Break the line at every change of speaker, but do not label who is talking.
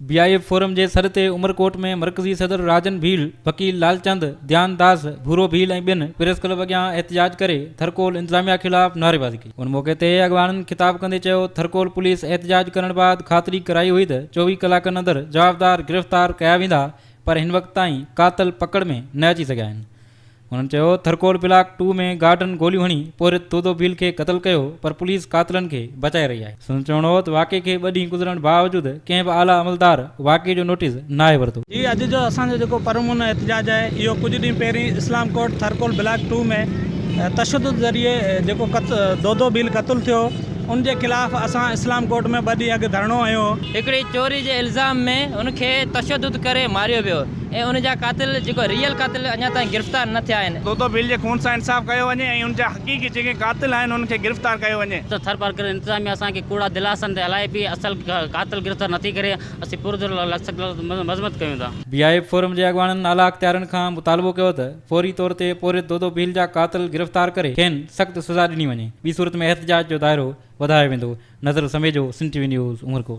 B I F forum جي سڏ تي عمرڪوٽ ۾ مرڪزي صدر راجن ڀيل، وڪيل لالچند، ڌيان داس، ڀورو ڀيل ۽ ٻين پريس ڪلب اڳيان احتجاج ڪري ٿرڪول انتظاميا خلاف نعريبازي ڪئي. ان موقعي تي اڳواڻن خطاب ڪندي چيو ٿرڪول پوليس احتجاج ڪرڻ بعد خاطري ڪرائي هئي ته 24 ڪلاڪن اندر جوابدار گرفتار ڪيا ويندا پر هن وقت تائين قاتل پڪڙ ۾ نه اچي سگهيا آهن. هنن چيو ٿرڪول بلاڪ ٽو ۾ گارڊن گوليون هڻي پورهيت دودو ڀيل کي قتل ڪيو پر پوليس قاتلن کي بچائي رهي آهي. سندن چوڻ هو ته واقعي کي ٻه ڏينهن گذرڻ باوجود ڪنهن به اعليٰ عملدار واقعي جو نوٽيس ناهي ورتو.
جي اڄ جو اسان جو جيڪو پرامن احتجاج آهي اهو ڪجهه ڏينهن پهرين اسلام ڪوٽ ٿرڪول بلاڪ ٽو ۾ تشدد ذريعي جيڪو دودو ڀيل قتل ٿيو ان جي خلاف اسان اسلام ڪوٽ ۾ ٻه ڏينهن اڳ ڌرڻو هنيو هو.
هڪڙي چوري جي الزام ۾ ان کي تشدد ڪري ماريو ويو ۽ ان جا قاتل جيڪو ريئل قاتل اڃا تائين گرفتار نه ٿيا آهن.
دودو ڀيل جي خون سان انصاف ڪيو وڃي ۽ ان جا حقيقي جيڪي قاتل آهن انهن کي گرفتار ڪيو وڃي.
ته ٿرپارڪر انتظاميا اسان کي ڪوڙا دلاسن تي هلائي پئي اصل قاتل گرفتار نٿي ڪري اسين پرزور مذمت ڪيون ٿا.
بي I F forum جي اڳواڻن اعليٰ اختيارين کان مطالبو ڪيو ته فوري طور تي پورهيت دودو ڀيل جا قاتل گرفتار ڪري کين سخت سزا ڏني وڃي ٻي صورت ۾ احتجاج جو دائرو وڌايو ويندو. Nazar Samejo, Sindh T V news, Umerkot.